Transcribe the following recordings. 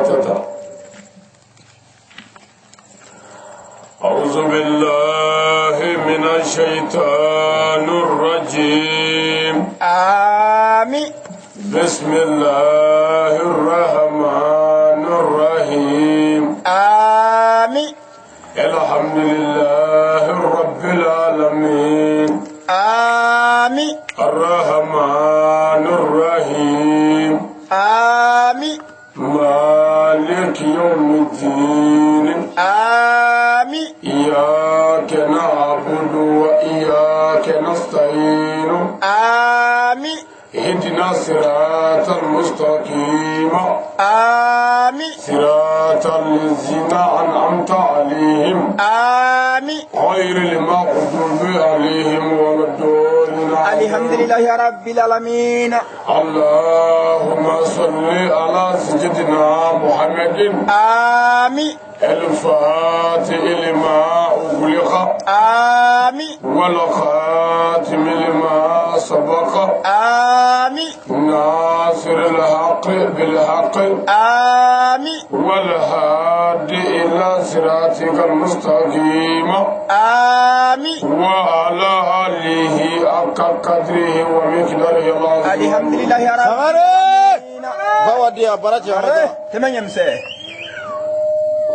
tɛ tan. أعوذ بالله من الشيطان الرجيم آمين بسم الله الرحمن الرحيم آمين الحمد لله رب العالمين آمين الرحمن الرحيم آمين مالك يوم الدين آمين إياك نعبد وإياك نستعين آمين اهدنا الصراط المستقيم آمين صراط الذين أنعمت عليهم آمين غير المغضوب عليهم ولا الضالين الحمد لله رب العالمين اللهم صل على سيدنا محمد آمين الفاتح لما أغلق آمين والخاتم لما سبق آمين ناصر الحق بالحق آمين والهادي إلى صراطك المستقيم آمين وعلى آله حق قدره ومقداره العظيم الحمد لله رب العالمين Bawa di a baraji an ka taa. Tɛmɛ ɲɛmisɛn.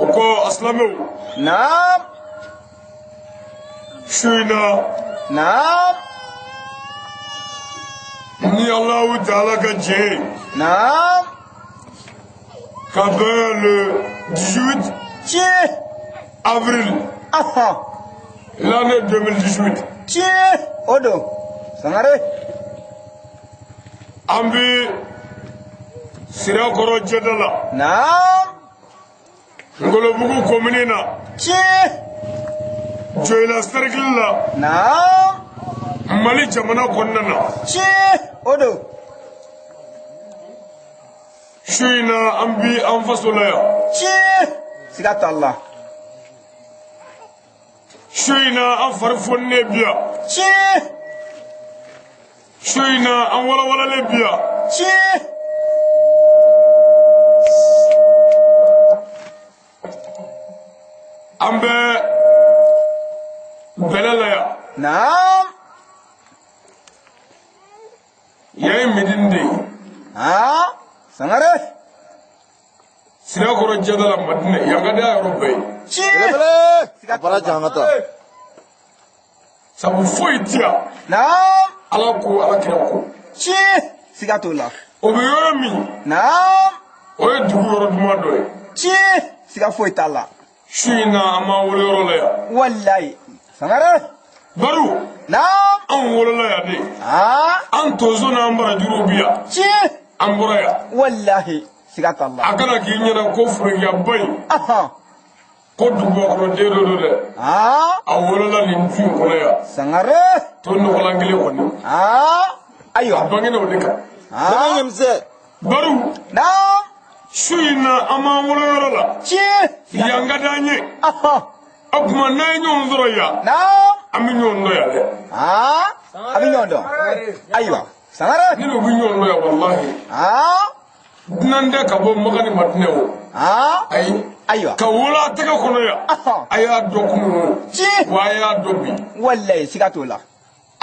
O ko asilamɛw Naam. su in na Naam. ni Alahu Taala ka jɛ ye Naam. ka bɛn le 18 Tiɲɛ. avril Ahan. l'année 2018 Tiɲɛ. O don. Sangare. an bɛ Sirakɔrɔ jɛda la Naam. Ngolobugu commune na Tiɲɛ. Joyila cercle la Naam. Mali jamana kɔnɔna na Tiɲɛ. O don. su in na an bi an faso la yan Tiɲɛ. Siga t'a la. su in na an fari foninen bi yan Tiɲɛ. su in na an walawalalen bi yan Tiɲɛ. An bɛ bɛlɛ la yan Naam. yan ye midini de ye Aa. Sangare. Sirakɔrɔ jɛda la Madinɛ yan ka di a yɔrɔ bɛɛ ye Tiɲɛ. Belebele. A baraji an ka taa. sabu foyi ti yan Naam. Ala ko Ala kira ko Tiɲɛ. Siga t'o la. o bɛ yɔrɔ min Naam. o ye dugu yɔrɔ duman dɔ ye Tiɲɛ. Siga foyi t'a la. su in na an b'an wolo yɔrɔ la yan Walayi. Sangare. baro Naam. anw wolola yan de Aa. an tonso n'an barajuru bi yan Tiɲɛ. an bɔra yan Walahi. Siga t'a la. a kana k'i ɲɛna ko forokiyaba in Ahan. ko dugubakɔnɔden dɔ don dɛ Aa. a wolola nin du in kɔnɔ yan Sangare. to nɔgɔlan kelen kɔni Aa. a Ayiwa. bangena o de kan Tɛmɛ Aa. ɲɛmisɛn. baro Naam. su in na an b'an wolo yɔrɔ la Tiɲɛ. yan ka d'an ye Ahan. o tuma n'an ye ɲɔgɔn sɔrɔ yan Naam. an bɛ ɲɔgɔn dɔn yan dɛ Aa. A bɛ ɲɔgɔn dɔn. Ayiwa. Sangare. ni n'o bɛ ɲɔgɔn dɔn yan walahi Aa. dunan tɛ ka bɔ Maka ni Madinɛ o Aa. ayi Ayiwa. ka wolo a tɛgɛ kɔnɔ yan Ahan. a y'a dɔn kunun o Tiɲɛ. wa a y'a dɔn bi Walayi siga t'o la.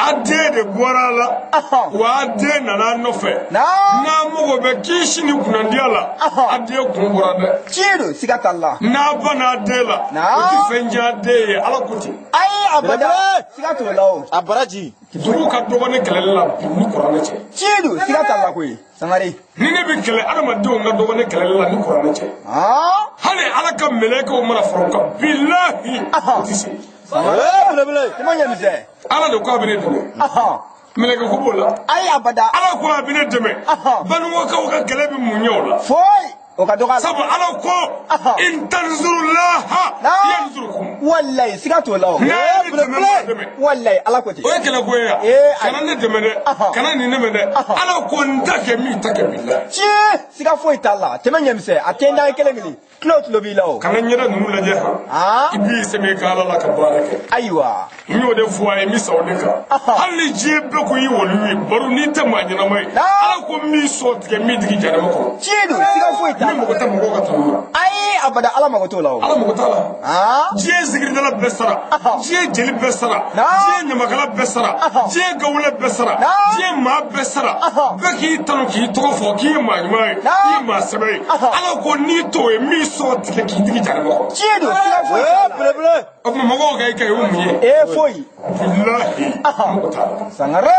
a den de bɔra a la Ahan. wa a den nana a nɔfɛ Naam. n'a mago bɛ k'i ni kunnandiya la Ahan. a den kun bɔra dɛ Tiɲɛ don siga t'a la. n'a ba n'a den la Naam. o tɛ fɛn diya den ye Ala ko ten Ayi abada. Belebele. Siga t'o la o. A baraji. dugu ka dɔgɔ ne kɛlɛli la bi ni kuranɛ cɛ Tiɲɛ don siga t'a la koyi. Sangare. ni ne bɛ kɛlɛ adamadenw ka dɔgɔ ne kɛlɛli la ni kuranɛ cɛ Aa. hali Ala ka mɛlɛkɛw mana fara u kan bilahi Ahan. o tɛ se Ee belebele. Tɛmɛ ɲɛmisɛn. Ala de ko a bɛ ne dɛmɛ Ahan. mɛlɛkɛ ko b'o la Ayi abada. Ala ko a bɛ ne dɛmɛ Ahan. Banikɔkaw ka kɛlɛ bɛ mun ɲɛ o la Foyi. O ka dɔgɔ a la. sabu Ala ko Ahan. in tansurullaha Naam. yansurukum Walayi siga t'o la o. n'a ye ne dɛmɛ n b'a dɛmɛ Walayi Ala ko ten. o ye kɛlɛ ko ye yan Ee, ayi. kana ne dɛmɛ dɛ Ahan. kana nin dɛmɛ dɛ Ahan. Ala ko n ta kɛ min ta kɛ bilahi Tiɲɛ. Siga foyi t'a la. Tɛmɛ ɲɛmisɛn. A tɛ n da ye kelen kelen. Tulo tulo b'i la o. kana ɲɛda ninnu lajɛ han Aa. i b'i sɛmɛ ka Ala la ka baara kɛ Ayiwa. n y'o de fɔ a ye n bɛ sa o de kan Ahan. hali ni diɲɛ bɛɛ ko i waliyu ye baro n'i tɛ maa ɲɛnama ye Naam. Ala ko n b'i sɔn tigɛ n b'i digi jahanama kɔnɔ Tiɲɛ don siga foyi t'a ni t'a Ne la. mago tɛ mɔgɔw ka tanu na. Ayi, abada, Ala mago t'o la o. Ala mago t'a la. Aa. Diɲɛ zikiridala bɛɛ sara, diɲɛ jeli bɛɛ sara, diɲɛ ɲamakala bɛɛ sara, diɲɛ gawula bɛɛ sara, diɲɛ maa bɛɛ sara. Bɛɛ k'i tanu, k'i tɔgɔ fɔ k'i ye maa ɲuman ye, k'i ye maa sɛbɛ ye. Ala ko n'i t'o ye, min sɔn tigɛ k'i digi jahanama kɔnɔ. Tiɲɛ don, siga foyi t'a la. Belebele. O tuma mɔgɔw ka i kɛ o ye mun ye? Ee, foyi. Bilahi, mɔgɔ t'a la. Sangare.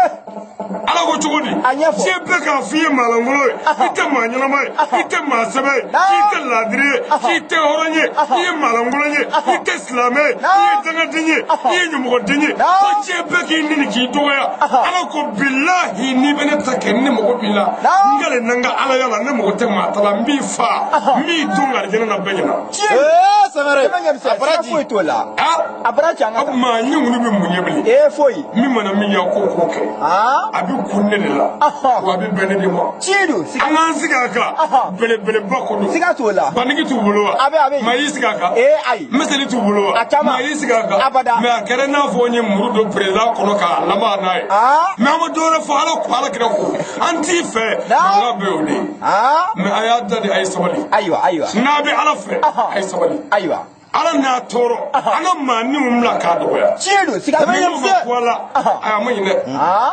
Ala ko cogo di? A ɲɛfɔ. Diɲɛ bɛɛ k'a f'i ye maalankolon ye, i tɛ maa ɲɛnama ye, i tɛ maa sɛbɛ ye, k'i tɛ laadiri ye, k'i tɛ hɔrɔn ye, i ye maalankolon ye, i tɛ silamɛ ye, i ye dangaden ye, i ye ɲɛmɔgɔden ye, ko diɲɛ bɛɛ k'i nini k'i dɔgɔya. Ala ko bilahi, n'i bɛ ne ta kɛ, ne mago b'i la. N kale na n ka alaya la, ne mago tɛ maa ta la. N b'i fa, n b'i don garijɛgɛ na bɛɛ ɲɛna. Tiɲɛ don. Ee, Sangare. Tɛmɛ ɲɛmisɛn, A siga baraji. foyi t'o la. A A bara ci an ka taa. maa ɲɛ bɛ mun ye bilen? Ee, foyi. Min mana min ye, k'o kɛ. Aa. A bɛ kun ne de la, wa a bɛ bɛn ne de ma. Tiɲɛ don, siga. An k'an sigi a kan, belebeleba ko don. Siga t'o la. Bandigi t'u bolo wa? A bɛ, a bɛ. Maa y'i sigi a kan? Ee, ayi. Miseli t'u bolo wa? A caman. Maa y'i sigi a kan? Abada. Mais a kɛra i n'a fɔ n ye muru don président kɔnɔ k'a laban n'a ye. Aa. Mais an ma dɔ wɛrɛ fɔ, Ala ko, Ala kira ko. An t'i fɛ. Naa. Mankan bɛ y'o de ye. Aa. Mais a y'a da de, a ye sabali. Ayiwa, ayiwa. N'a bɛ Ala fɛ, a ye sabali. Ayiwa. Ala n'a tɔɔrɔ, an ka maaninw bila k'a dɔgɔya. Tiɲɛ don, siga Ni n'u ma ku a la, a ma ɲi dɛ.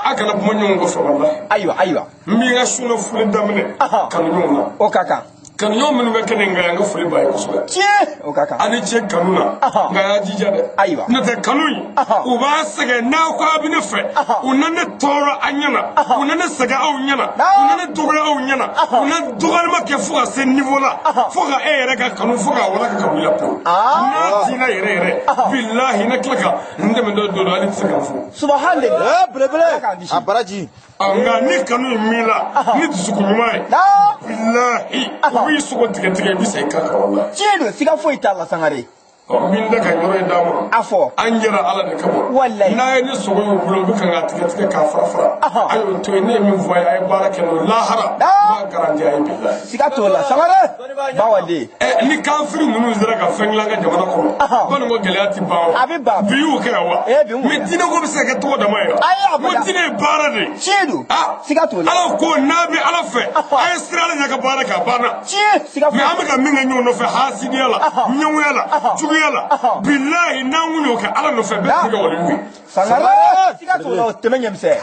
A kana kuma ɲɔgɔn kɔfɛ, walahi. Ayiwa, ayiwa. N b'i ka sunna foli daminɛ kanuɲɔgɔnw na. O ka kan. Kanuɲɔgɔn minnu bɛ kɛnɛ nka, an ka foli b'a ye kosɛbɛ. Tiɲɛ, o ka kan. A ni ce kanu na, nka a y'a jija dɛ. Ayiwa. N'o tɛ kanu in, u b'a sɛgɛn n'aw ko a bɛ ne fɛ, u na ne tɔɔrɔ a ɲɛna, u na ne sɛgɛn aw ɲɛna, u na ne dɔgɔya aw ɲɛna, u na dɔgɔyalima kɛ fo ka se niveau la, fo ka e yɛrɛ ka kanu, fo k'a walaka ka bɔ i la pewu. N'a t'i la yɛrɛ yɛrɛ, bilahi, ne tila ka n dɛmɛ dɔ don, hali tɛ se k'a fɔ. Subhanallah. Ee, belebele. Ala k'an kisi. A baraji. Nka ni kanu in m'i la ni dusukun ɲuman ye, Naa. bilahi, u b'i sogo tigɛ tigɛ, i bɛ sa i kan kan, walahi. Tiɲɛ don, siga foyi t'a la, Sangare. Ɔ, min tɛ ka yɔrɔ in d'a ma. A fɔ. An jɛra Ala de kama. Walayi. N'a ye ne sogo y'u bolo, u bɛ kan k'a tigɛ tigɛ k'a fara fara. A y'o to yen, ne ye min fɔ a ye, a ye baara kɛ n'o ye lahara. Naa. N b'a garanti a ye, bilahi. Siga t'o la, Sangare. Bawale. Ɛ, ni kafiri ninnu sera ka fɛn dilan ka jamana kɔnɔ, baninko gɛlɛya ti ban wa? A bɛ ban. Bi y'u kɛ wa? Ee, bi y'u kɛ. Mais diinɛ ko bɛ se ka kɛ tɔgɔ dama ye wa? Ayi, abada. Ko diinɛ ye baara de ye. Tiɲɛ don. Ah. Siga t'o la. Ala ko n'a bɛ Ala fɛ, a ye sira Ala ɲɛ ka baara kɛ, a banna. Tiɲɛ, siga Mais foyi. an bɛ ka min kɛ ɲɔgɔn nɔfɛ hasidiya la, ɲɛngoya la, juguya la, bilahi, n'an kun y'o kɛ Ala nɔfɛ, bɛɛ tɛ kɛ waliyu ye. Sangare. Siga t'o la, o tɛmɛ ɲɛmisɛn.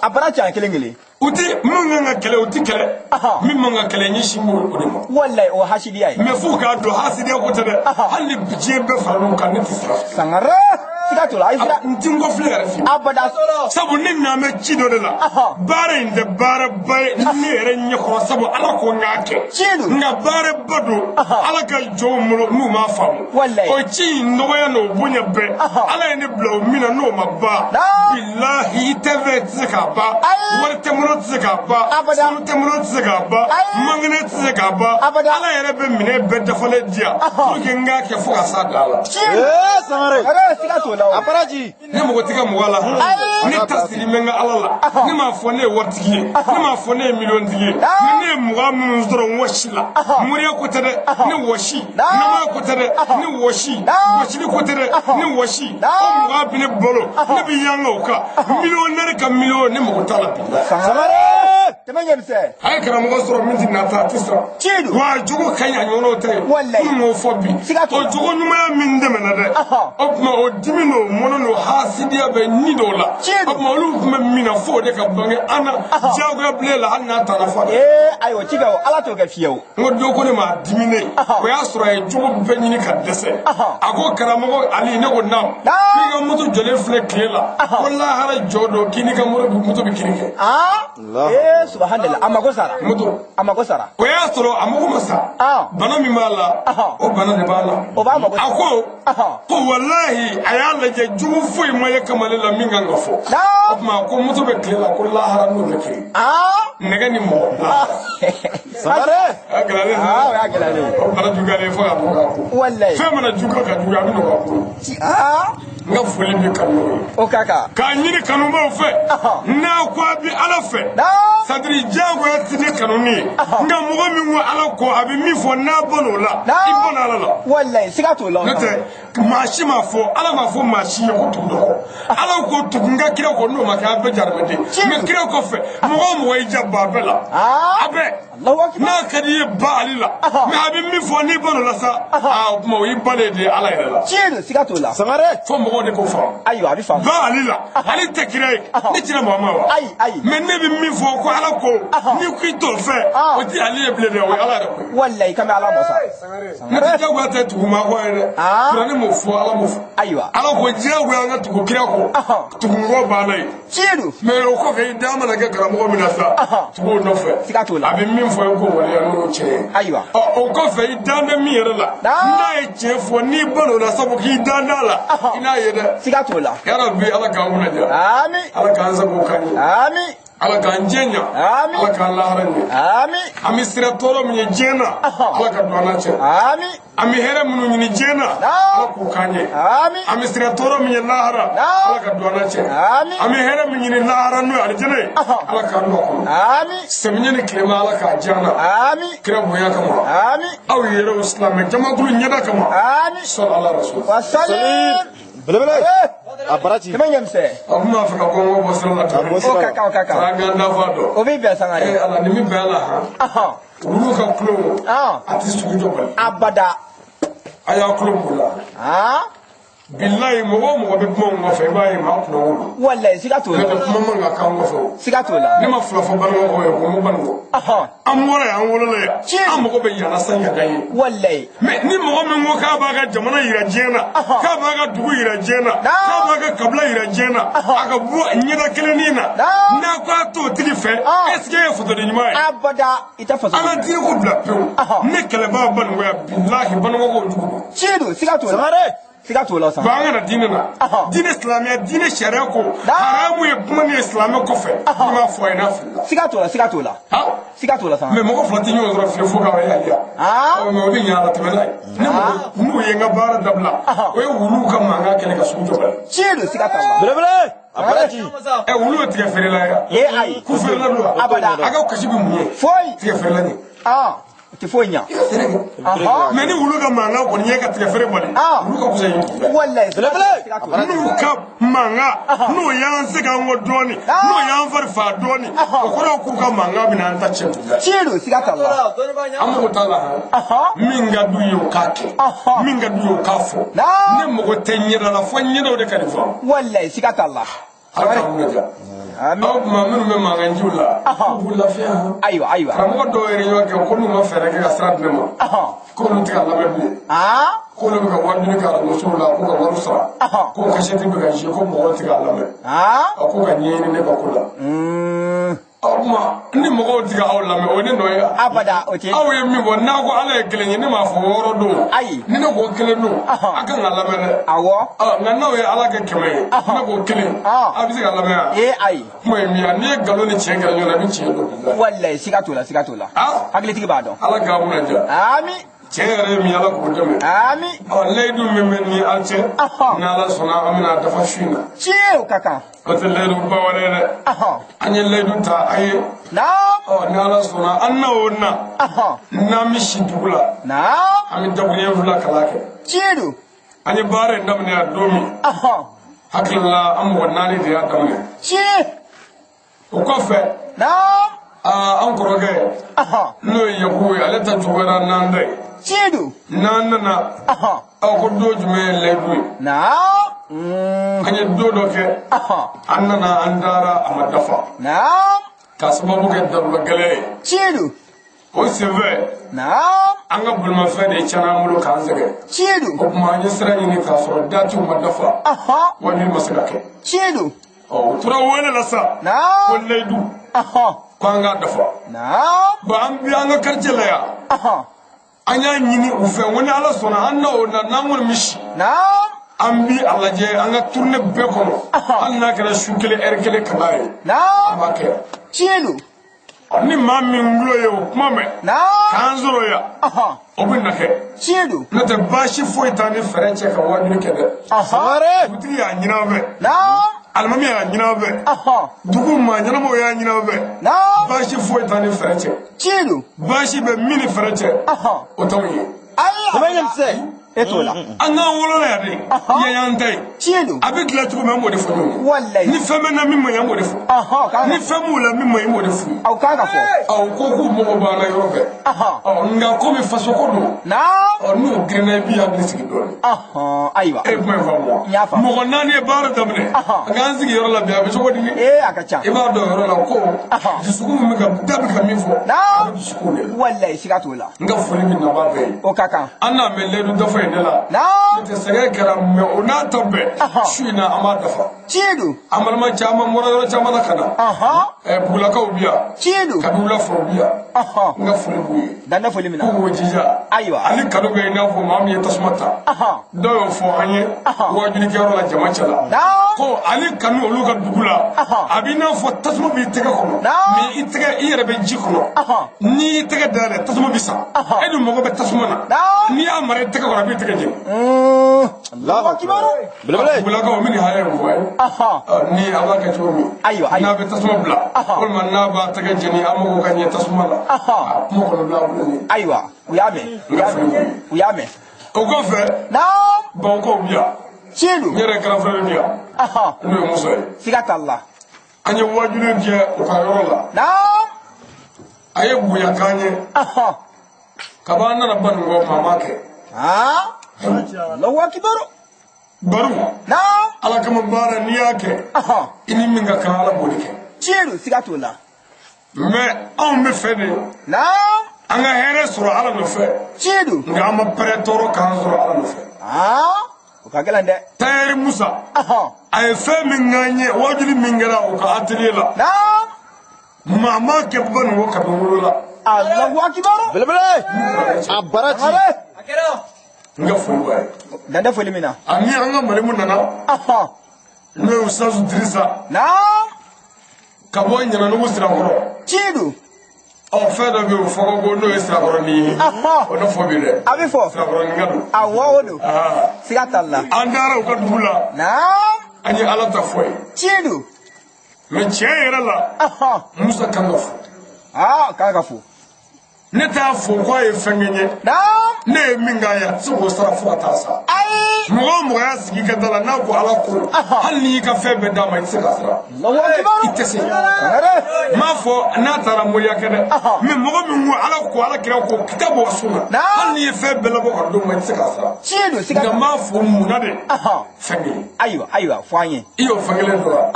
A bara ci an kelen kelen. U ti min kan ka kɛlɛ, u ti kɛlɛ. Min man ka kɛlɛ, ɲɛsin b'o o de ma. Walayi, o hasidiya ye. Mais f'u k'a dɔn, hasidiya ko tɛ dɛ. Hali ni diɲɛ bɛɛ fara ɲɔgɔn kan, ne tɛ siran. Sangare. Siga t'o la, ayi sira. N ti n kɔfilɛ yɛrɛ fiyewu. Abada. Sabu ne ɲa bɛ ci dɔ de la. Baara in tɛ baaraba ye ne yɛrɛ ɲɛkɔrɔ, sabu Ala ko n k'a kɛ. Tiɲɛ don. Nka baaraba don Ala ka jɔnw bolo n'u m'a faamu. Walayi. O ci in nɔgɔya n'o bonya bɛɛ, Ala ye ne bila o min na n'o ma ban, bilahi, i tɛ fɛ, i tɛ se k'a ban. Ayi. Wari tɛ n bolo, tɛ se k'a ban. Abada. Sanu tɛ n bolo, tɛ se k'a ban. Ayi. Mankɛnɛ tɛ se k'a ban. Abada. Ala yɛrɛ bɛ minɛn bɛɛ dafalen di yan pour que n k'a kɛ fo ka s'a dan la. Tiɲɛ don. Ee, Sangare. Sangare, siga t'o la o. A baraji. Ne mago tɛ ka mɔgɔ la. Ne ta siri bɛ n ka Ala la. Ne m'a fɔ ne ye waritigi ye, ne m'a fɔ ne ye miliyɔntigi ye, mais ne ye mɔgɔ minnu sɔrɔ n wɔsi la, moriya ko tɛ dɛ, ne wɔsi, namaya ko tɛ dɛ, ne wɔsi, wɔsili ko tɛ dɛ, ne wɔsi, o mɔgɔ bɛ ne bolo, ne bɛ yanga o kan, miliyɔnɛri ka miliyɔn, ne mago t'a la bi. Sangare. Tɛmɛ ɲɛmisɛn. A ye karamɔgɔ sɔrɔ min tɛ nata, a tɛ siran. Tiɲɛ don. Wa jogo ka ɲi, a ɲɔgɔnnaw tɛ yen. Walayi. Minnu m'o fɔ bi. Siga t'o O la. jogo ɲumanya min tɛmɛna dɛ. O tuma o dimi n'o mɔnɔ n'o hasidiya bɛ ni dɔw la. Tiɲɛ don. O tuma olu tun bɛ min na, fo o de ka bange an na diyagoya bilen la, hali n'a taara fɔ. Ee, ayiwa, ci kɛ o, Ala t'o kɛ fiyewu. N ko dɔ ko ne ma, a diminen. O y'a sɔrɔ a ye jogo bɛɛ ɲini ka dɛsɛ. A ko karamɔgɔ Ali, ne ko naamu. K'i ka moto jɔlen filɛ tile la. Ko lahara jɔ don, k'i n'i ka moto bɛ kiri kɛ. Aa. Ee, subhanallah, a mago sara. Moto. A mago sara. O y'a sɔrɔ a mago ma sa. Bana min b'a la, o bana de b'a la. O b'a mago sa. A ko ko walahi, a y'a lajɛ, jugu foyi ma ye kamalen la min kan ka fɔ. O tuma ko moto bɛ tile la, ko lahara n'o bɛ kiri. Nɛgɛ ni mɔgɔ. Sangare. A gɛlɛyalen. Aa, o y'a gɛlɛyalen. O bana juguyalen fo k'a fɔ k'a ko. Walayi. Fɛn mana juguya ka juguya, a bɛ nɔgɔya a bolo. Aa. N ka foli bɛ kanubaw ye. O ka kan. K'a ɲini kanubaw fɛ. N'a ko a bɛ Ala fɛ. Sadiri diyagoya tɛ ne kanu ye. Nka mɔgɔ min ko Ala ko a bɛ min fɔ n'a bɔn'o la. I bɔnna Ala la. Walayi siga t'o la. N'o tɛ maa si m'a fɔ Ala m'a fɔ maa si ye ko tugu dɔ kɔ. Ala ko tugu n ka kira kɔ n'o ma kɛ a bɛɛ jaramɛden. Mais kira kɔfɛ mɔgɔ o mɔgɔ y'i ja ba bɛɛ la. A bɛɛ. N'a ka di i ye ba ale la. Mais a bɛ min fɔ n'i bɔn'o la sa. Aa o tuma o y'i balen de ye Ala yɛrɛ la. Tiɲɛ don siga t'o la. Sangare. Fo mɔgɔw de k'o faamu. Ayiwa a bɛ faamu. Ba ale la ale tɛ kira ye ne cira mɔgɔ ma wa. Ayi ayi. Mais ne bɛ min fɔ ko Ala ko n'i ko i t'o fɛ o tɛ ale ye bilen dɛ o ye Ala yɛrɛ ko ye. Walayi k'an bɛ Ala mɔ sa. Ne tɛ diyagoya tɛ tugu maa kɔ ye dɛ. Kuranɛ m'o fɔ Ala m'o fɔ. Ayiwa. Ala ko diyagoya an ka tugu kira kɔ. Tugu kɔ banna ye. Tiɲɛ don. Mais o kɔfɛ i da mana kɛ karamɔgɔ min na sa. Tugu o nɔfɛ. Siga t'o la. A bɛ min fɔ i k'o waleya n'o tiɲɛ ye. Ayiwa. Ɔ o kɔfɛ i dan bɛ min yɛrɛ la. N'a ye tiɲɛ fɔ n'i ban'o la sabu k'i dan d'a la. I n'a ye dɛ. Siga t'o la. Yarabi Ala k'an kunna diya. Ami. Ala k'an sago k'an ye. Ami. Ala k'an diɲɛ ɲa. Ami. Ala k'an lahara ɲɛ. Ami. An bɛ sira tɔɔrɔ min ye diɲɛ na. Ala ka don an n'a cɛ. Ami. An bɛ hɛrɛ minnu ɲini diɲɛ na. Ala k'u k'an ye. Ami. An bɛ sira tɔɔrɔ min ye lahara. Ala ka don an n'a cɛ. Ami. An bɛ hɛrɛ min ɲini lahara n'o ye alijinɛ ye. Ala k'an don a kɔnɔ. Ami. Samiɲɛ ni tilema Ala k'a diya an na. Ami. Kira bonya kama. Ami. Aw yɛrɛw silamɛ jamakulu ɲɛda kama. Ami. Sɔli ala rasul. Wasalim. Belebele. A baraji. Kɛmɛ ɲɛmisɛn. A kun b'a fɛ ka bɔ n ko bɔ sira la. A bɔ O ka kan o ka kan. An k'an dafa dɔn. O b'i bɛn Sangare. Ee Ala nin min bɛn a la han. Olu ka kulo. A tɛ sugu jɔ bali. Abada. A y'a kulo b'u la. Bilayi mɔgɔ o mɔgɔ bɛ kuma n kɔfɛ i b'a ye maa kunna wolo. Walayi siga t'o la. Ne tɛ kuma man ka k'an kɔfɛ o. Siga t'o la. Ne ma fila fɔ balimakɔ ye ko n ko banikɔ. An bɔra yan an wolola yan. An mago bɛ yan na san yan ye. Walayi. Mais ni mɔgɔ min ko k'a b'a ka jamana yira diɲɛ na. K'a b'a ka dugu yira diɲɛ na. K'a b'a ka kabila yira diɲɛ na. A ka bɔ ɲɛda kelennin na. N'a ko a t'o tigi fɛ. Est ce que e ye fasoden ɲuman ye? Abada i tɛ faso. An ka diinɛ ko bila pewu. Ne kɛlɛbaa banikɔya bilahi banikɔ ko jugu don. Tiɲɛ don siga t'o la. Sangare. Siga t'o la sa. Bon an kana diinɛ na. Diinɛ silamɛya diinɛ sariya ko. Haramu ye kuma min ye silamɛ kɔfɛ. I b'a fɔ a ye n'a filila. Siga t'o la siga t'o la. Siga t'o la sa. Mais mɔgɔ fila tɛ ɲɔgɔn sɔrɔ fiyewu fo k'a ye aliya. Mais o bɛ ɲɛ a la tɛmɛ n'a ye. Ne mɔgɔ n'u ye n ka baara dabila. O ye wuluw ka mankan kɛlɛ ka sugu jɔ bali. Tiɲɛ don siga t'a la. Belebele. A baraji. Ɛ wulu bɛ tigɛ feere la ya. Ee ayi. Ku feerela don wa. Abada. A ka kasi bɛ mun ye. Foyi. Tigɛ feerela ɲɛ. O tɛ foyi ɲa. Mais ni wulu ka mankan kɔni ye ka tigɛ feere bali. Wulu ka fisa ye. Walayi. Belebele. N'u ka mankan n'o y'an segin an kɔ dɔɔni n'o y'an fari fa dɔɔni o kɔrɔ ye k'u ka mankan bɛna an ta tiɲɛ dugu la. Tiɲɛ don siga t'a la. An mago t'a la han. Min ka d'u ye o k'a kɛ. Min ka d'u ye o k'a fɔ. Ne mago tɛ ɲɛda la fo ɲɛdaw de ka nin fɔ. Walayi siga t'a la. Ala k'an kunna diya. Aw tuma minnu bɛ mankanjiw la. K'u b'u lafiya han. Ayiwa ayiwa. Karamɔgɔ dɔw yɛrɛ ɲɔgɔn kɛ ko n'u ma fɛɛrɛ kɛ ka sira di ne ma. K'olu tɛ ka lamɛn bilen. K'olu bɛ ka wari ɲini ka arajosow la k'u ka wari sara. K'o kasɛti bɛ ka jouer ko mɔgɔw tɛ k'a lamɛn. A ko ka ɲɛɲini ne ka ko la. O tuma ni mɔgɔw tɛ ka aw lamɛn o ye ne nɔ ye wa? Abada o tɛ. Aw ye min fɔ n'a ko Ala ye kelen ye ne m'a fɔ wɔɔrɔ don. Ayi. Ni ne ko kelen don. A kan ka lamɛn dɛ. Awɔ. Nka n'aw ye Ala kɛ 100 ye. Ne ko kelen. A bɛ se ka lamɛn wa? Ee ayi. Kuma ye min ye n'i ye nkalon ni tiɲɛ kɛra ɲɔgɔn na i bɛ tiɲɛ dɔn bilahi. Walayi siga t'o la siga t'o la. Hakilitigi b'a dɔn. Ala k'aw kunna diya. Ami. Tiɲɛ yɛrɛ ye min ye Ala k'o dɛmɛ. Ami. Ɔ layidu min bɛ ni an cɛ. N'Ala sɔnna an bɛna dafa su in na. Tiɲɛ o ka kan. O tɛ layidu ba wɛrɛ ye dɛ. An ye layidu ta a ye. Naam. Ɔ ni Ala sɔnna an na o na. N'an bɛ si dugu la. Naam. An bɛ dakuruɲɛ 2 kalan kɛ. Tiɲɛ don. An ye baara in daminɛ yan don min. Hakili la an mɔgɔ 4 de y'a daminɛ. Tiɲɛ. O kɔfɛ. Naam. An kɔrɔkɛ. N'o ye Yakubu ye ale ta juguyara n'an ta ye. Tiɲɛ don. N'an nana. Aw ko don jumɛn ye layidu ye. Naam. An ye don dɔ kɛ. An nana an taara a ma dafa. Naam. K'a sababu kɛ darula gɛlɛn ye. Tiɲɛ don. O senfɛ. Naam. An ka bolimafɛn de tiɲɛna an bolo k'an sɛgɛn. Tiɲɛ don. O tuma an ye sira ɲini k'a sɔrɔ datiw ma dafa. Wari ma se ka kɛ. Tiɲɛ don. Ɔ u tora wele la sa. Naam. Ko layidu. Ko an k'a dafa. Naam. Bon an bɛ an ka quartier la yan. An y'a ɲini u fɛ ko ni Ala sɔnna an na o na n'an kɔni bɛ si. Naam. An bi a lajɛ an ka tournée bɛɛ kɔnɔ. Hali n'a kɛra su kelen heure kelen kaba ye. Naam. An b'a kɛ. Tiɲɛ don. Ni maa min tulo ye o kuma mɛn k'an sɔrɔ yan o bɛ na kɛ tiɲɛ don n'o tɛ baasi foyi t'an ni fɛɛrɛ cɛ ka wajuli kɛ dɛ dugutigi y'a ɲini an fɛ alimami y'a ɲini an fɛ dugu maa ɲɛnamaw y'a ɲini an fɛ baasi foyi t'an ni fɛɛrɛ cɛ tiɲɛ don baasi bɛ min ni fɛɛrɛ cɛ o t'anw ye ayi e t'o la an k'an wolola yan de yan y'an ta ye tiɲɛ don a bɛ dilan cogo min an b'o de fɔ ɲɔgɔn ye walayi ni fɛn bɛ na min ma ɲi an b'o de fɔ ni fɛn b'u la min ma ɲi an b'o de f'u ye aw kan ka fɔ ɔ ko k'u mago b'an na yɔrɔ bɛɛ ɔ nka komi fasoko don ɔ n'u girinna i b'i hakili sigi dɔɔnin ayiwa e ye kuma in faamu wa n y'a faamu mɔgɔ naani ye baara daminɛ an k'an sigi yɔrɔ la bi a bɛ cogo di ee a ka ca i b'a dɔn yɔrɔ la ko dusukun min bɛ ka da bɛ ka min fɔ a bɛ dusukun de la walayi siga t'o la n ka foli bɛ naba bɛɛ ye o ka kan an n'a mɛn lɛdu dafa in de la n'o tɛ sɛgɛn kɛra mɛ o n'a ta bɛɛ su in na an b'a dafa tiɲɛ don an balima caman bɔra yɔrɔ caman na ka na bugulakaw bi yan tiɲɛ don kabiwula fɔlɔ bi yan n ka foli b'u ye dan tɛ foli min na k'u k'u jija ayiwa ale kanu bɛ i n'a fɔ maa min ye tasuma ta dɔw y'o fɔ an ye wajulikɛyɔrɔ la jama cɛ la ko ale kanu olu ka dugu la a b'i n'a fɔ tasuma b'i tɛgɛ kɔnɔ mɛ i tɛgɛ i yɛrɛ bɛ ji kɔnɔ n'i y'i tɛgɛ dayɛlɛ tasuma bɛ sa e dun mago bɛ tasuma na n'i y'a mara i tɛgɛ kɔnɔ a b'i tɛgɛ jeni bugulakaw min ni haya in fɔ a ye ni a b'a kɛ cogo min n'a bɛ tasuma bila walima n'a b'a tɛgɛ jeni an mago ka ɲɛ tasuma la a kuma kɔnɔ bila a bolo nin ayiwa u y'a mɛn u y'a mɛn o kɔfɛ bamakɔw bi yan tiɲɛ don n yɛrɛ grand frère bi yan n'o ye Musa ye siga t'a la an ye wajuli kɛ u ka yɔrɔ la a ye bonya k'an ye kaban an nana Banikɔ maa m'a kɛ Allahu akibaru baro ala kama baara n'i y'a kɛ i ni min ka kan ala b'o de kɛ tiɲɛ don siga t'o la mɛ anw bɛ fɛ de an ka hɛrɛ sɔrɔ ala nɔfɛ tiɲɛ don nka an ma pɛrɛ tɔɔrɔ k'an sɔrɔ ala nɔfɛ o ka gɛlɛn dɛ tayɛri Musa a ye fɛn min k'an ye wajuli min kɛra o ka atelier la maa m'a kɛ Banikɔ kabi wolo la Allahu akibaru belebele a baraji n ka foli b'a ye dan tɛ foli min na ani an ka malimu nana n'o ye Usazu Dirisa ka bɔ Ɲananugu Sirakɔrɔ tiɲɛ don ɔ fɛn dɔ bɛ yen o fɔ ko n'o ye Sirakɔrɔnin ye o ne fɔ bi dɛ a bɛ fɔ Sirakɔrɔnin ka don awɔ o don siga t'a la an taara u ka dugu la an ye ala ta fɔ ye tiɲɛ don mɛ tiɲɛ yɛrɛ la Musa kan ka fo kan ka fo ne t'a fo k'a ye fɛn kɛ n ye ne ye min k'a ye a tɛ se k'o sara fo ka taa sa mɔgɔ o mɔgɔ y'a sigi ka da la n'a ko ala ko hali n'i y'i ka fɛn bɛɛ d'a ma i tɛ se k'a sara i tɛ se n m'a fɔ n'a taara moriya kɛ dɛ mɛ mɔgɔ min ko ala ko ala kira ko kitabu wa sunna hali n'i ye fɛn bɛɛ labɔ ka d'o ma i tɛ se k'a sara nka n b'a fɔ mun na de fɛn kelen ayiwa ayiwa fɔ an ye i y'o fɛn kelen dɔn wa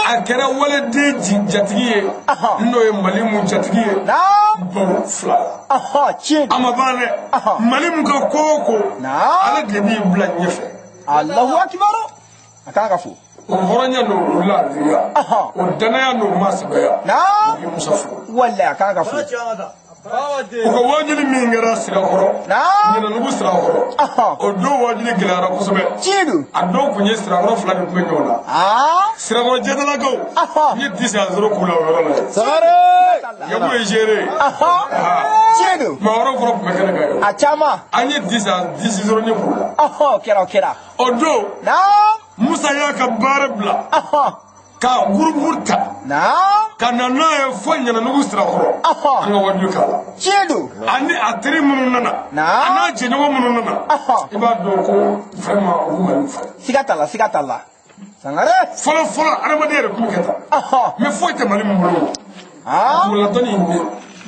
a kɛra waleden jatigi ye n'o ye Mali mun jatigi ye bawo fila la tiɲɛ a ma ban dɛ Mali mun ka ko o ko ale de b'i bila ɲɛfɛ Allahu akibaru a kan ka fo o hɔrɔnya n'o o laadiriya o danaya n'o masabaya o bɛ Musa fo walayi a kan ka fo u ka wajuli min kɛra Sirakɔrɔ Ɲananugu Sirakɔrɔ o don wajuli gɛlɛyara kosɛbɛ tiɲɛ don a dɔw tun ye Sirakɔrɔ fila de tun bɛ ɲɔgɔn na Sirakɔrɔ jɛdalakaw n ye 10-0 k'u la o yɔrɔ la Sangare Yaku ye géré tiɲɛ don maa wɛrɛw fana tun bɛ kɛnɛ kan yen a caman an ye 10-0 ni k'u la o kɛra o kɛra o don Musa y'a ka baara bila ka gurupu ta ka na n'a ye fo Ɲananugu Sirakɔrɔ an ka wajuli k'a la tiɲɛ don ani a teri minnu nana a n'a jɛɲɔgɔn minnu nana i b'a dɔn ko vraiment u bɛ Mali fɛ siga t'a la siga t'a la Sangare fɔlɔ fɔlɔ adamadenya yɛrɛ tun bɛ kɛ tan mɛ foyi tɛ Mali min bolo duguladɔnni in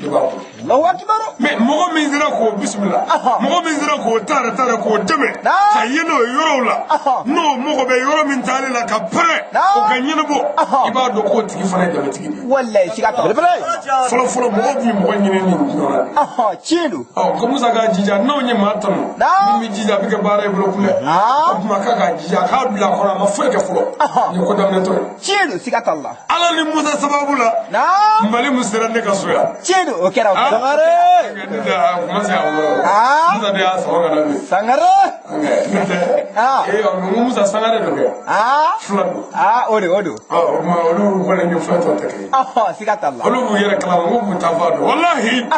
de b'a bolo Allahu akibaru mɛ mɔgɔ min sera k'o bisimila mɔgɔ min sera k'o taara k'o dɛmɛ ka ye n'o yɔrɔw la n'o mɔgɔ bɛ yɔrɔ min taale la ka pɛrɛ o ka ɲɛnabɔ i b'a dɔn k'o tigi fana ye dɛmɛtigi de ye walayi siga t'a la fɔlɔ fɔlɔ mɔgɔw tun bɛ mɔgɔ ɲini nin yɔrɔ la tiɲɛ don ɔ ko Musa k'a jija n'anw ye maa tanu min bɛ jija a bɛ kɛ baara ye bolo kun dɛ o tuma k'a k'a jija a k'a bila a kɔnɔ a ma foyi kɛ fɔlɔ nin ye ko daminɛtɔ ye tiɲɛ don siga t'a la ala ni Musa sababu la Mali mun sera ne ka so yan tiɲɛ don o kɛra o kɛra Sangare Musa de y'a sɔrɔ ka na bi Sangare min kɛ n'o tɛ ee n ko Musa Sangare dɔ kɛ fila don o de o don o tuma olu kɔni ni fɛn tɔ tɛ kɛ siga t'a la olu b'u yɛrɛ kalama n ko b'u ta fa dɔn walahi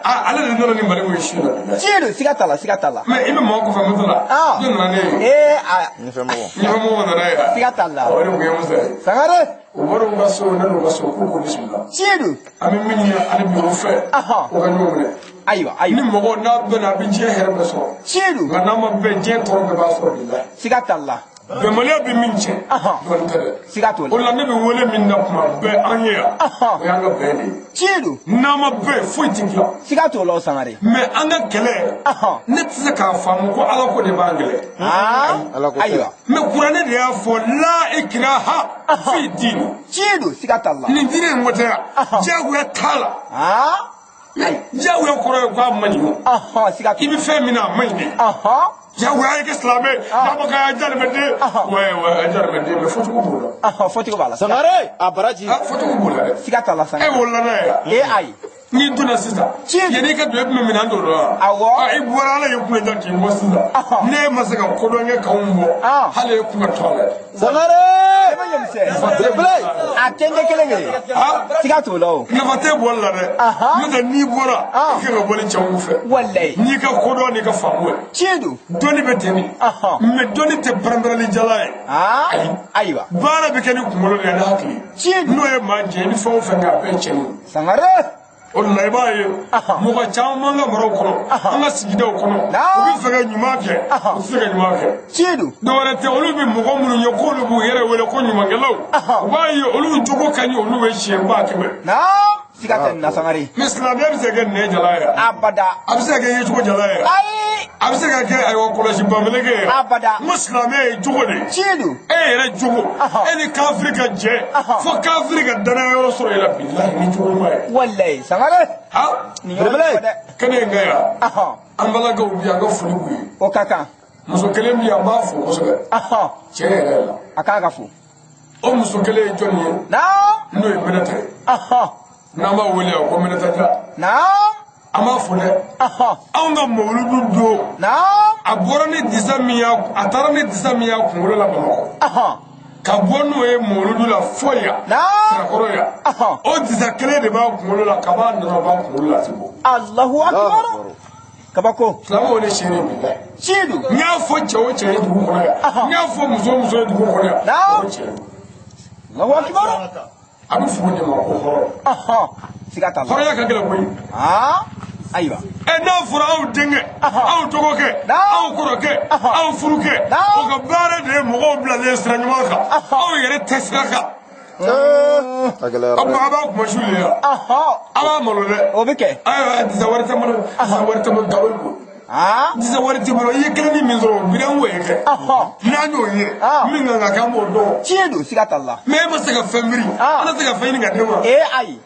ale de nana ni Mali ko ye su na tiɲɛ don siga t'a la siga t'a la mais i bɛ mɔgɔ kɔfɛ moto la jɔn nana ne ye ɲɛfɛmɔgɔ nana ye siga t'a la o de tun ye Musa ye Sangare u bɔra u ka so ne n'u ka so k'u ko bisimila tiɲɛ don an bɛ min ɲini hali bi o fɛ o ka ɲɔgɔn minɛ ayiwa ayiwa ni mɔgɔ n'a bɛnna a bɛ diɲɛ hɛrɛ bɛɛ sɔrɔ tiɲɛ don nka n'a ma bɛn diɲɛ tɔɔrɔ bɛɛ b'a sɔrɔ bi la siga t'a la bɛnbaliya bɛ min tiɲɛ dɔɔnin tɛ dɛ siga t'o la o la ne bɛ wele min na kuma bɛɛ an ye yan o y'an ka bɛn de ye tiɲɛ don n'an ma bɛn foyi tɛ dilan siga t'o la o Sangare mais an ka kɛlɛ ne tɛ se k'a faamu ko Ala ko de b'an kɛlɛ ayiwa mais kuranɛ de y'a fɔ la ikraha fi diini tiɲɛ don siga t'a la nin diinɛ in ko tɛ yan diyagoya t'a la diyagoya kɔrɔ ye k'a man ɲi o siga i bɛ fɛn min na a man ɲi dɛ diyagoya ye kɛ silamɛ n'a ma kɛ a jalimɛden wa jalimɛden mais fɔcogo b'o la fɔcogo b'a la Sangare a baraji fɔcogo b'o la dɛ siga t'a la Sangare e wolola n'a ye ee ayi n'i donna sisan yanni i ka don e tun bɛ minɛn dɔ la wa awɔ i bɔra Ala y'i kunna ja k'i bɔ sisan ne ma se ka kodɔn kɛ k'anw bɔ hali e kun ka to a la Sangare a tɛntɛ kelen kelen siga t'o la o nafa tɛ bɔli la dɛ n'o tɛ n'i bɔra i kan ka bɔ ni cɛw fɛ walayi n'i ka kodɔn n'i ka faamu ye tiɲɛ don dɔnni bɛ ten de mais dɔnni tɛ pɛrɛn-pɛrɛnli jala ye ayiwa baara bɛ kɛ ni kunkolo de ye ni hakili tiɲɛ don n'o ye maa jɛ ni fɛn o fɛn kɛ a bɛɛ ye tiɲɛni ye Sangare o de la i b'a ye mɔgɔ caman ka maraw kɔnɔ an ka sigidaw kɔnɔ u bɛ fɛ ka ɲuman kɛ u tɛ se ka ɲuman kɛ tiɲɛ don dɔwɛrɛ tɛ olu bɛ mɔgɔ minnu ye k'olu b'u yɛrɛ wele ko ɲumankɛlaw u b'a ye olu jogo ka ɲi olu bɛ siɲɛ 100,000 siga tɛ nin na Sangare mais silamɛya bɛ se ka kɛ nɛn jala ye abada a bɛ se ka kɛ yecogo jala ye ayi a bɛ se ka kɛ ayiwa kɔlɔsi banbeleke ye abada n ko silamɛya ye jogo de ye tiɲɛ don e yɛrɛ jogo e ni kafiri ka jɛ fo kafiri ka danaya yɔrɔ sɔrɔ i la bilahi ni jogo ɲuman ye walayi Sangare nin yɔrɔ in fɔ dɛ kɛnɛ in kan yan an balakaw bi yan an ka foli b'u ye o ka kan muso kelen bi yan an b'a fo kosɛbɛ tiɲɛ yɛrɛ la a kan ka fo o muso kelen ye jɔnni ye n'o ye Minɛta ye n'an b'a wele yan ko Minɛta Dia an b'a fo dɛ anw ka mawuludu don a bɔra ni disa min y'a a taara ni disa min y'a kunkolo la Bamakɔ ka bɔ n'o ye mawuludu la fo yan Sirakɔrɔ yan o disa kelen de b'a kunkolo la kaba nana b'a kunkolo la a ti bɔ. Allahu akbar kabako silamɛw de seere bi la. Tiɲɛ don. N y'a fɔ cɛ o cɛ ye dugu kɔnɔ yan n y'a fɔ muso o muso ye dugu kɔnɔ yan o cɛ. Allahu akbar. A bɛ fɔ o de ma ko hɔrɔn. Siga t'a la. Hɔrɔnya ka gɛlɛn koyi. Ayiwa. Ɛ n'a fɔra aw denkɛ aw dɔgɔkɛ aw kɔrɔkɛ aw furukɛ o ka baara de ye mɔgɔw bilalen sira ɲuman kan aw yɛrɛ tɛ sira kan. A gɛlɛyara aw b'a kuma su de yan. A b'a malo dɛ. O bɛ kɛ. Ayiwa disa wari tɛ n bolo disa wari tɛ n bolo nkalon don. Disa wari tɛ n bolo i ye kelen ni min sɔrɔ o biri an k'o ye kɛ. N'an y'o ye min kan ka kɛ an b'o dɔn. Tiɲɛ don siga t'a la. Mais e ma se ka fɛn miiri. An tɛ se ka fɛn ɲini ka d'e ma. Ee ayi.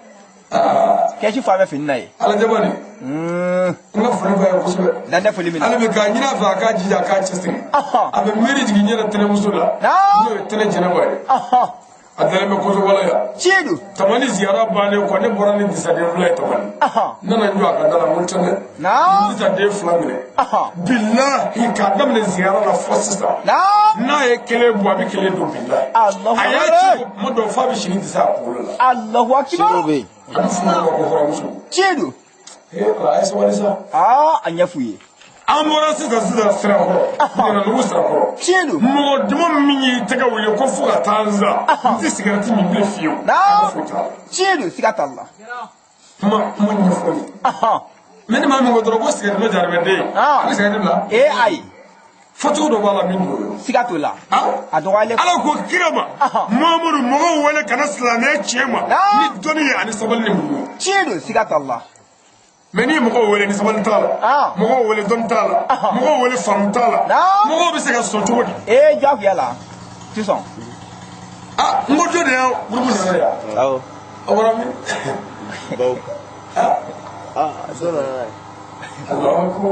Kɛsu fa bɛ fini na ye. Alajaba de. N ka foli b'a ye kosɛbɛ. Dan tɛ foli min na. Ale bɛ k'a ɲini a fɛ a k'a jija a k'a cɛsiri. A bɛ miiri jigin n yɛrɛ tɛnɛmuso la. N'o ye tɛnɛ jɛnɛba ye. A dalen bɛ kosowala yan. Tiɲɛ don. Tamani ziyara bannen kɔ ne bɔra ni disaden 2 ye Tamani. N nana n jɔ a ka da la n ko tɛnɛ. Disaden 2 minɛ. Bilahi k'a daminɛ ziyara la fo sisan. N'a ye kelen bɔ a bɛ kelen don bilahi. A y'a ci ko kuma dɔ f'a bɛ sini disa a kunkolo la. Allahu akbar. A bɛ f'o ma ko hɔrɔnmuso. Tiɲɛ don. Ee a ye sabali sa. A ɲɛ f'u ye. An bɔra sisan Sirakɔrɔ Ɲananugu Sirakɔrɔ. Tiɲɛ don. Mɔgɔ dama min y'i tɛgɛ wuli ko fo ka taa n sa n tɛ sigarɛti min bilen fiyewu. Foyi t'a la. Tiɲɛ don siga t'a la. Kuma ɲɛfɔ ye. Mais ni maa min ko dɔrɔn ko sigarɛti ma jarimɛden a bɛ sigarɛti bila. Ee ayi. Fɔcogo dɔ b'a la min t'o ye. Siga t'o la. A dɔgɔyalen. Ala ko kira ma. Mamadu mɔgɔw wele ka na silamɛya tiɲɛ ma. Ni dɔnni ye ani sabali ni muɲu ye. Tiɲɛ don siga t'a la. Mais n'i ye mɔgɔw wele ni sabali t'a la mɔgɔw wele dɔnni t'a la mɔgɔw wele faamu t'a la mɔgɔw bɛ se ka sɔn cogo di. Ee jagoya la ti sɔn. N ko jɔn de y'a gurupu nana yan. Awɔ. A bɔra min. Bawo. Dɔ nana n'a ye. Alahu ko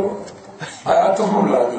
a y'a tɔgɔ bila a la.